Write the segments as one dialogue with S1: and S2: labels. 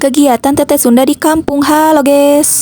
S1: Kegiatan Teteh Sunda di kampung. Halo, guys.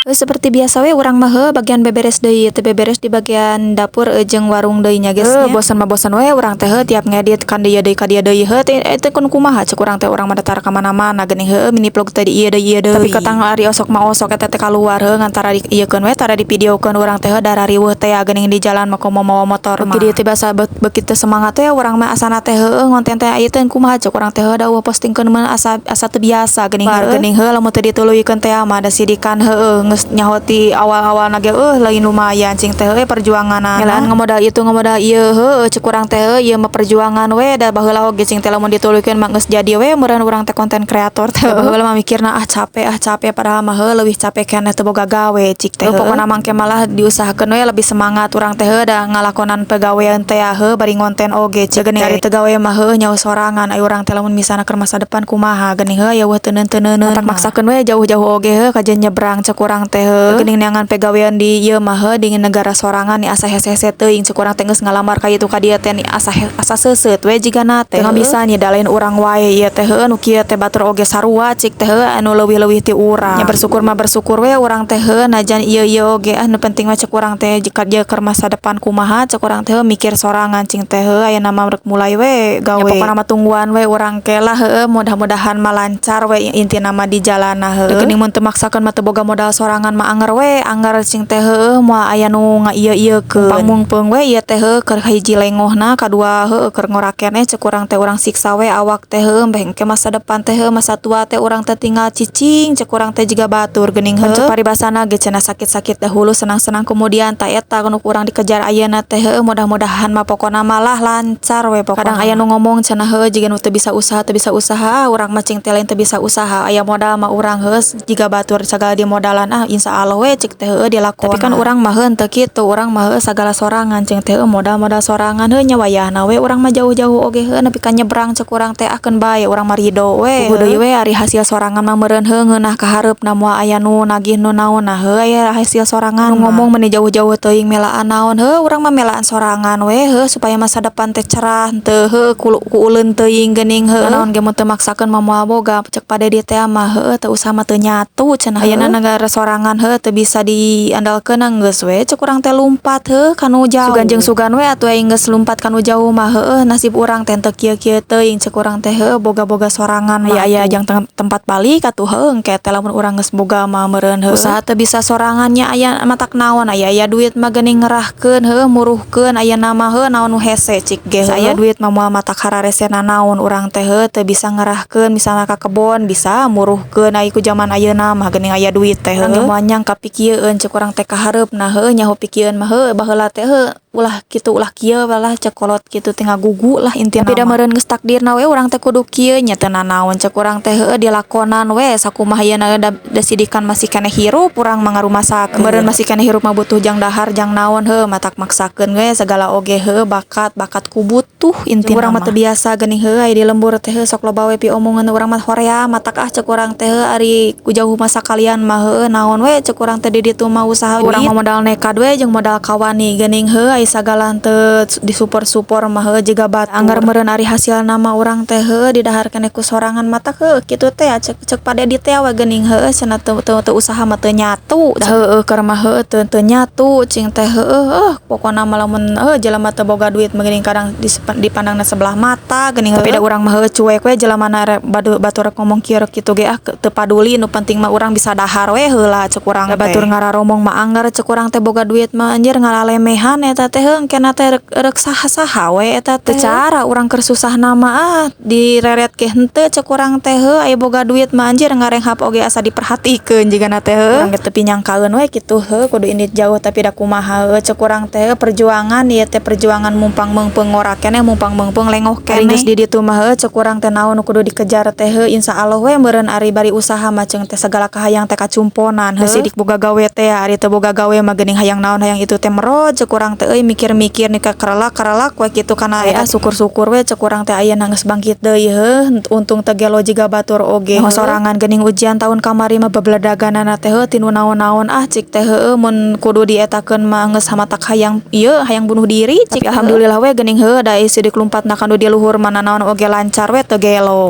S1: Seperti biasa we urang mah heuh bagian beberes deui teh, beberes di bagian dapur jeung warung deui nya, guys, nya. Bosan mah bosan we urang teh heuh tiap ngedit kan dieu deui ka dieu deui heuh teh teh kun kumaha cek urang teh, urang mah tara ka mana-mana geuning heuh, mini vlog teh di ieu deui, ieu deui. Tapi ketang ari osok mah osok eta teh kaluar heuh, ngan tara di ieukeun we, tara divideokeun urang teh heuh, da riweuh teh geuning di jalan mah komo mawa motor mah. Beuki dieu teh biasa beuki teu semangat we urang mah asana teh heueuh ngonten teh ieu teh kumaha cek urang teh heuh, da euweuh postingkeun mah asa asa teu biasa geuning heuh. Geuning heuh, lamun teu dituluykeun teh mah da sidikan heueuh, geus nyaho ti awal-awalna ge eueuh lain lumayan cing teh heueuh perjuanganna. Ngelaan ngamodal itu, ngamodal ieu heueuh, cek urang teh heueuh ieu mah perjuangan we, da baheula oge cing teh lamun dituluykeun mah geus jadi we meureun urang teh konten kreator teh. Baheula mah mikirna, "Ah, capek, ah, capek," padahal mah heueuh leuwih capek keneh teu boga gawe cik teh. Pokona mah engke malah diusahakeun we lebih semangat urang teh heueuh, da ngalakonan pegawean teh heueuh bari ngonten oge cik geuning. Ari teu gawe mah heueuh nyaho sorangan ai urang teh, lamun misalna keur masa depan kumaha geuning heueuh, aya euweuh teuneun-teuneuneun mah. Maksakeun we jauh-jauh oge heueuh kajeun nyebrang cek urang teh heueuh geuning, neangan pegawean di ieu mah heueuh di negara sorangan ni asa hese-hese teuing cek urang teh. Geus ngalamar ka ditu ka dieu teh ni asa asa seuseut we jigana teh. Teu bisa nya da lain urang wae ieu teh heueuh nu kieu teh, batur oge sarua cik teh heueuh anu leuwih-leuwih ti urang. Nya bersyukur mah bersyukur we urang teh heueuh, najan ieu-ieu oge ah, nu penting mah cek urang teh jika dia keur masa depan kumaha cek urang teh heueuh, mikir sorangan cing teh heueuh. Ayeuna mah rek mulai we gawe, pokona mah tungguan we urang ke lah heueuh, mudah-mudahan mah lancar we intina mah di jalanna heueuh. Geuning mun teu maksakeun mah, teu boga modal sorangan mah anger we, anger cing teh heueuh, moal aya nu ngaieu-ieukeun. Pangmungpeung we ieu teh heueuh, keur hiji lengohna, kadua heueuh keur ngora keneh cek urang teh. Urang siksa we awak teh heueuh, beh engke masa depan teh heueuh, masa tua teh urang teh tinggal cicing cek urang teh jiga batur geuning heueuh. Cek paribasana ge cenah, sakit-sakit dahulu, senang-senang kemudian. Ta eta nu ku urang dikejar ayeuna teh heueuh, mudah-mudahan mah pokona malah lancar we pokona. Kadang aya nu ngomong cenah heueuh jiga nu teu bisa usaha, teu bisa usaha. Urang mah cing teh lain teu bisa usaha, aya modal mah urang heueuh jiga batur sagala di modalan ah, insya Allah we cik teh heueuh dilakon. Tapi kan urang mah heueuh teu kitu, urang mah heueuh sagala sorangan cing teh heueuh, modal-modal sorangan heueuh nya. Wayahna we urang mah jauh-jauh oge heueuh nepi ka nyebrang cek urang teh, ah, keun bae urang mah rido we. Puguh deui we ari hasil sorangan mah meureun heueuh ngeunah ka hareupna, moal aya nu nagih nu naon. Nah heueuh aya hasil sorangan nu ngomong meni jauh-jauh teuing melaan naon, heueuh urang mah melaan sorangan we heueuh supaya masa depan teh cerah, teu heueuh ku uleun teuing geuning heueuh. Naon ge mun teu maksakeun mah moal boga, cek Pa Dedi teh mah heueuh, teu usah mah teu nyatu cenah. Ayeuna negara sorangan heueuh teu bisa diandalkeun, geus we cek urang teh lumpat heueuh kanu jauh. Sugan jeung sugan we atuh aing geus lumpat kanu jauh mah heueuh, nasib urang teh teu kieu-kieu teuing cek urang teh heueuh, boga-boga sorangan mah aya jang tempat balik atuh heueuh engke teh lamun urang geus boga mah meureun heueuh. Usaha teu bisa sorangan nya aya matak naon, aya aya duit mah geuning ngerahkeun heueuh, muruhkeun ayeuna mah heueuh, naon nu hese cik ge heueuh. Aya duit mah moal matak hararesena naon urang teh heueuh, teu bisa ngerahkeun misalna ka kebon, bisa muruhkeun ai ku jaman ayeuna mah geuning aya duit teh heueuh. Moal nyangka pikieun cek urang teh ka hareupna heueuh, nyaho pikieun mah heueuh baheula teh heueuh, ulah kitu ulah kieu lah cek kolot kitu teh, ngagugu lah intina. Tapi da meureun geus takdirna we urang teh kudu kieu nya, teu nanaon cek urang teh heueuh, dilakonan we sakumaha ayeuna da sidikan masih keneh hirup urang mah ngarumasakeun. Meureun masih keneh hirup mah butuh jang dahar jang naon heueuh, matak maksakeun we sagala oge heueuh, bakat bakat ku butuh intina. Urang mah teu biasa geuning heueuh aya di lembur teh heueuh, sok loba we piomongan urang mah horea matak ah cek urang teh heueuh, ari ku jauh mah sakalian mah heueuh, naon we cek urang teh di ditu mah usaha. Urang mah modal nekad we jeung modal kawani geuning heueuh, ai sagala teu disupport-support mah heueuh jiga batur. Anggar meureun ari hasilna mah urang teh heueuh didahar keneh ku sorangan, matak heueuh kitu teh cek cek Pa Dedi teh we geuning heueuh cenah, teu teu teu usaha mah teu nyatu. Da heueuh keur mah heueuh teu teu nyatu cing teh heueuh. Pokona mah lamun heueuh jelema teu boga duit mah geuning kadang dipandangna sebelah mata geuning. Tapi da urang mah heueuh cuek we, jelema na batur rek ngomong kieu rek kitu ge ah teu paduli, nu penting mah urang bisa dahar we heula cek urang teh. Batur ngararomong mah anggar cek urang teh boga duit mah anjir ngalalemehan eta teh heueuh, engkena teh rek rek saha-saha we eta teh. Cara urang keur susahna mah ah direret ge henteu cek urang teh heueuh, aya boga duit mah anjir ngarenghap oge asa diperhatikeun jigana teh heueuh. Urang ge teu pinyangkaeun we kitu heueuh kudu indit jauh, tapi da kumaha heueuh cek urang teh heueuh, perjuangan ieu teh perjuangan mumpang meungpeung ngora keneh, mumpang meungpeung lengoh keneh. Ari geus di ditu mah heueuh cek urang teh, naon nu kudu dikejar teh heueuh, insyaallah we meureun ari bari usaha mah ceung teh sagala kahayang teh kacumponan heueuh. Sidik boga gawe teh, ari teu boga gawe mah geuning hayang naon hayang itu teh merod cek urang teh euy, mikir-mikir nih ka kerelak-kerelak we kitu kana eta. Syukur-syukur we cek urang teh ayeuna geus bangkit deui heuh, untung teu gelo jiga batur oge heueuh. Sorangan geuning ujian tahun kamari mah bebeledaganana teh heueuh tinu naon-naon ah cik teh heueuh, mun kudu dietakeun mah geus hamatak hayang ieu hayang bunuh diri cik. Alhamdulillah we geuning heueuh, da sidik lumpatna ka nu di luhur mana naon oge lancar we, teu gelo.